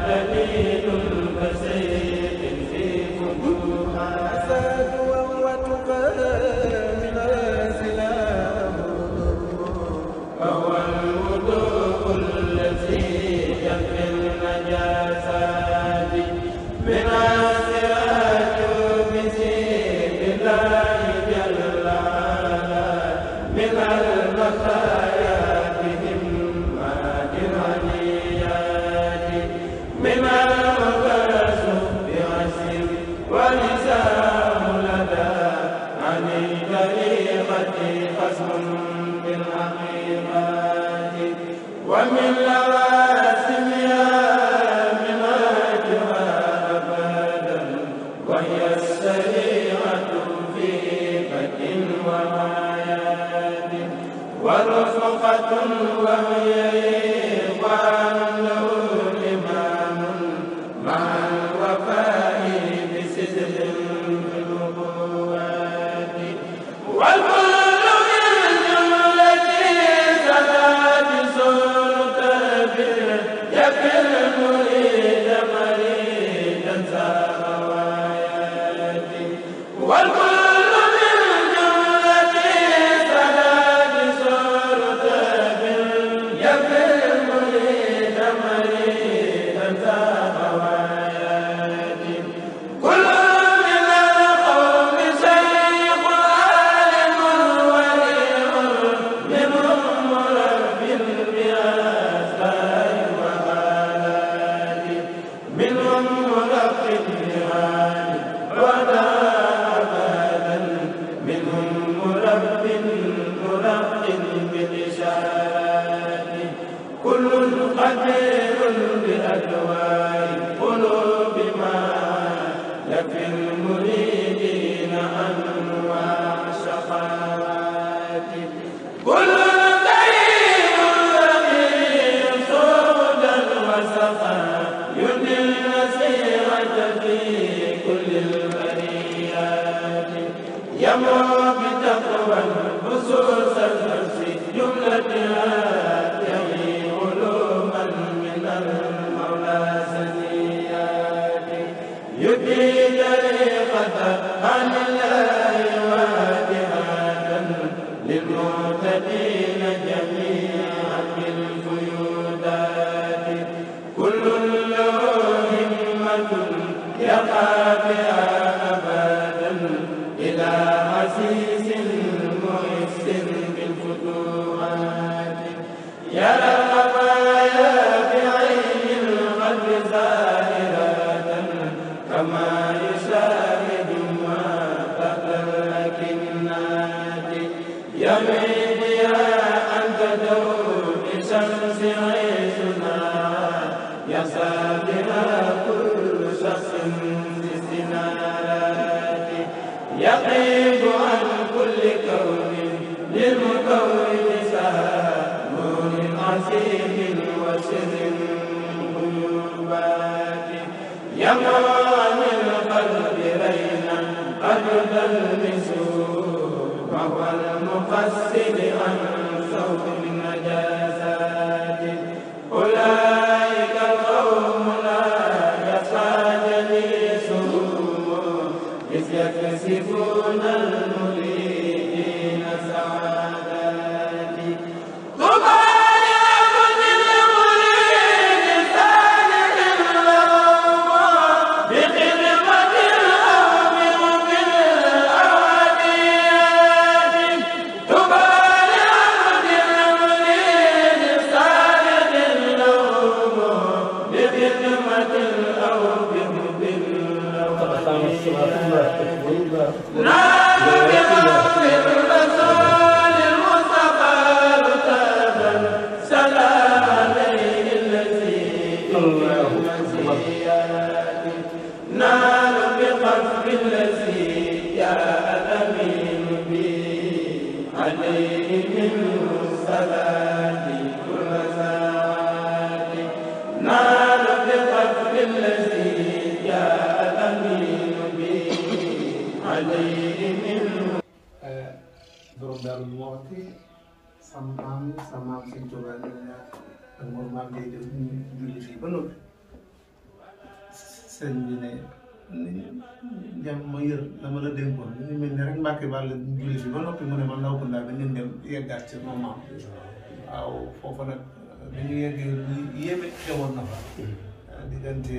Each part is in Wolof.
دليل كسيف في فتوحات waaw foofu nag dañu yeggee lu yéeme xewoon na fa diggante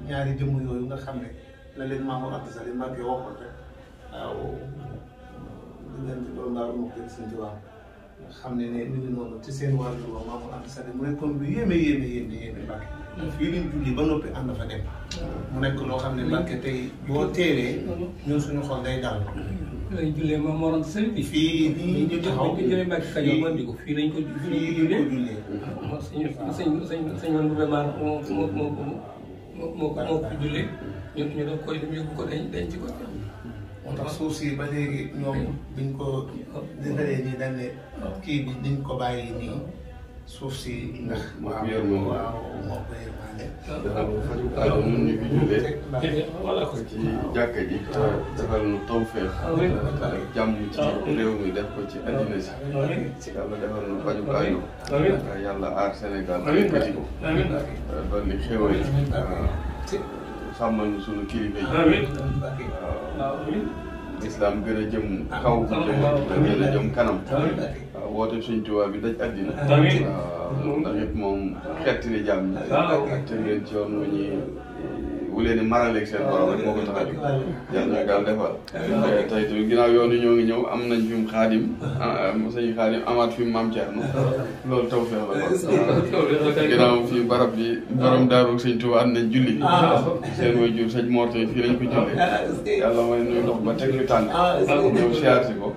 ñaari jëmm yooyu nga xam ne la leen Maam Anta Sali Mbàkke waxoon rek waaw diggante doon daaru moo koy Sëñ Tuubaa nga xam ne ñu ngi noonu ci seen wàllu wa Maam Anta Sali mu nekkoon lu yéeme Mbàkke fii lañ julli ba noppi ànd fa dem mu nekk loo xam ne Mbàkke tey boo teeree ñun suñu xol day dal lañ jullee Maam Mor Anta Sali bi fii nii ñu taxaw ñu jëlee Mbàkke Kajoor ba di ko fii lañ ko jullee sëñ man bu moo ko jullee ñu daf koy dem yóbbu ko denc ko moo tax suuf si ba léegi ñoom biñ ko defaree nii dañ ne kii bi niñ ko bàyyi nii suuf si ndax waaw moo ko yërmande defal nu faju aajo nun ñu fi jullee ci jàkka ji defal nu tawfeex ak jàmm ci réew mi def ko ci addina si yàlla defal nu faju aajo yàlla aar Sénégal yëkkati ko dolli xéwal sàmmal sunu kilifa yi islam gën a jëm kaw gën a jëm kanam waaw woote Sëñ Tuubaa bi daj àddina waaw ndax it moom xetti ni jàmm te ngeen ci yoon wu leen di maraleeg seen borom rek moo ko tax a jóg yàlla ñu daal defal tey tamit ginnaaw yoon yi ñoo ngi ñëw am nañ fi mu xaadim sëñ xaadim amaat fi mu maam Thierno loolu taw feex la ko ginnaaw fii barab bi borom daaru Sëñ Tuubaa nañ julli seen way jur sëñ Mor tamit fii lañ ko julli yàlla mooy nuy dox ba teg ñu tànk ñëw siyaar si ko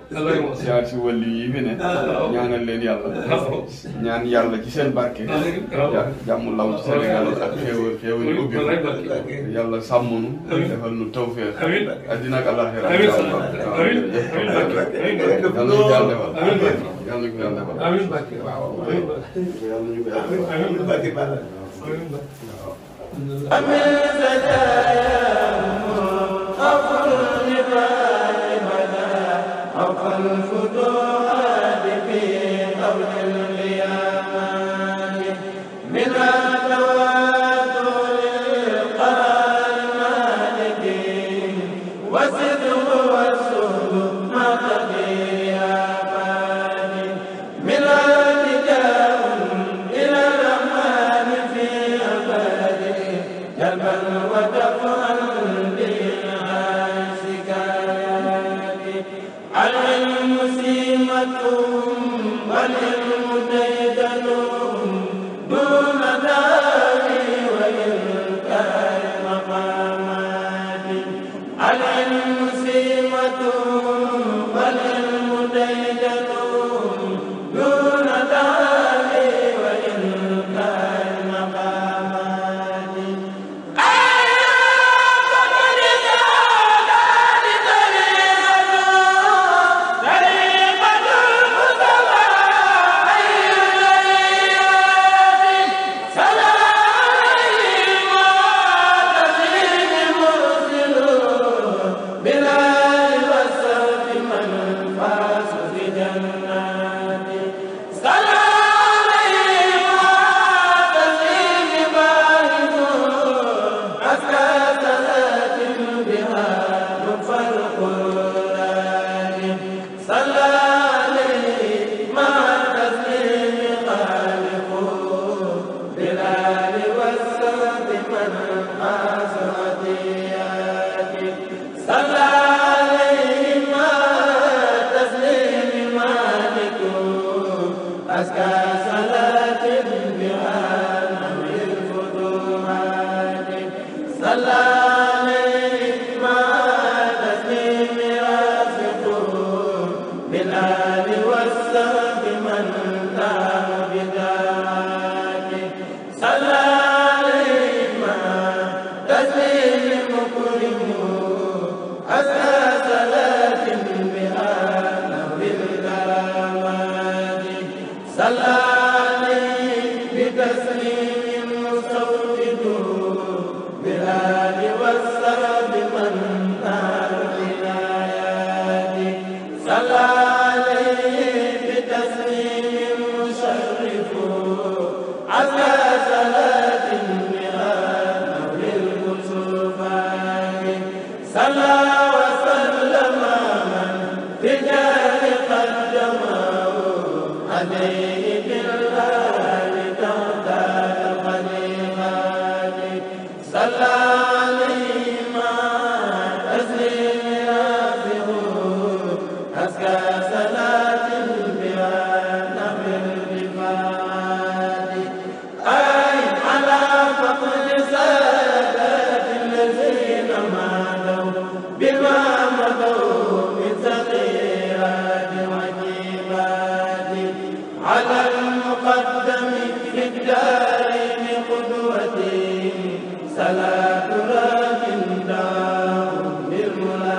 siyaar si wàllu yi fi ne ñaanal leen yàlla ñaan yàlla ci seen barke jàmm law ci Sénégal ak xéewal yi ubbi yàlla sàmm nu defal nu tawfeex addina ak àllaaxira yàlla ñu yàlla defal yàlla ñu ko yàlla defal amiin Mbacke waaw yàlla ñu ko yàlla defal صلاة رب داو بالملا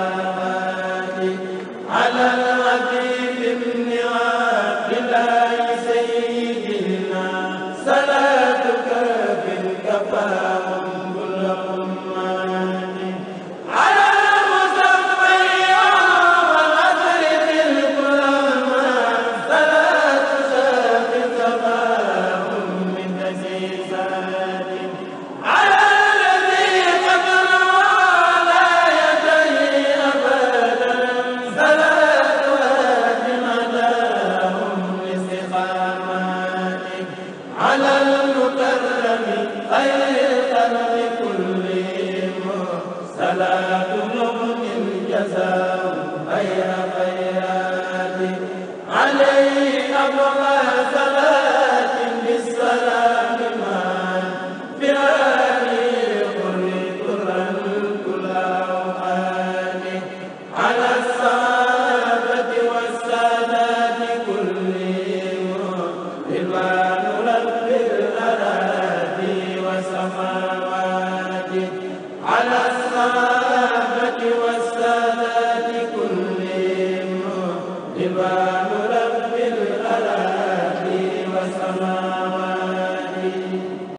على الصحابة والسادات كلهم رضوان رب الأراضي والسماوات على الصحابة والسادات كلهم رضوان